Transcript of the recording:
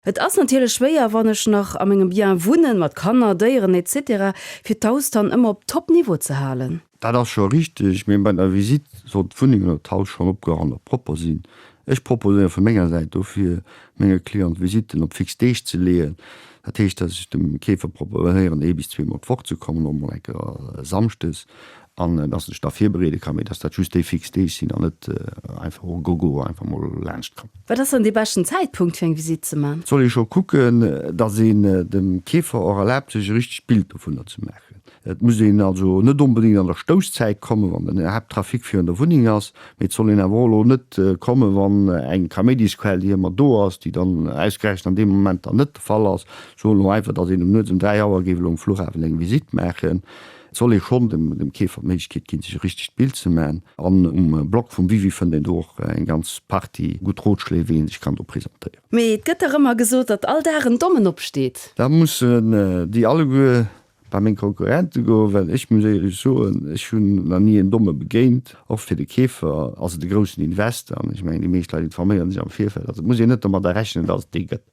Et ass natierlech schwéier, wann ech nach a mengem Bien wunnen, mat Kanner, Déieren etc, fir d'Haus dann ëmmer op Top-Niveau ze halen. Dat ass scho richteg, mee bei der Visitt soll d'Wunneng oder d'Haus schonn opgeraumt a propper sinn. Ech proposéiere vu menger Säit dofir, menge Clienten d'Visitten op fix Deeg ze leeën. Dat heescht, dass ech dem Keefer proposéieren, ee bis zweemol d'Woch ze kommen, och mol eng Kéier samschdes. An dass ech da virbereede kann, mee dass dat just déi fix Deeg sinn an net einfach au gogo einfach mol laanscht kann. Wat ass dann dee beschten Zäitpunkt fir eng Visitt ze man? Et soll ee scho kucken, dass een dem Keefer och erlaabt sech e richtegt Bild dovunner ze maachen. Et muss een also net onbedéngt an der Stousszäit kommen, wann den Haapttrafic virun der Wunneng ass, mee et soll een awer och elo net kommen, wann eng Kaméidisquell, déi ëmmer do ass, déi dann ausgerechent an deem Moment dann net de Fall ass. Soen elo einfach, dass een um nuets um 3 Auer géif elo um Flughafen eng Visitt maachen. Et soll ee schonn dem Keefer d'Méiglechkeet ginn, sech e richtegt Bild ze man. An um Blog vum Wiwi fënnt een do och eng ganz Partie gutt Rotschléi, wéi ee sech kann do presentéieren. Mee et gëtt dach ëmmer gesot, datt all Dag en Dommen opsteet. Da mussen déi alleguer bei meng Konkurrente goen, well ech muss éierlech soen, ech hunn nach ni en Domme begéint. Och fir de Keefer ass et e groussen Invest an ech mengen, déi meescht Leit informéieren sech am Virfeld. Also et muss een net domadder rechnen, datt et dee gëtt.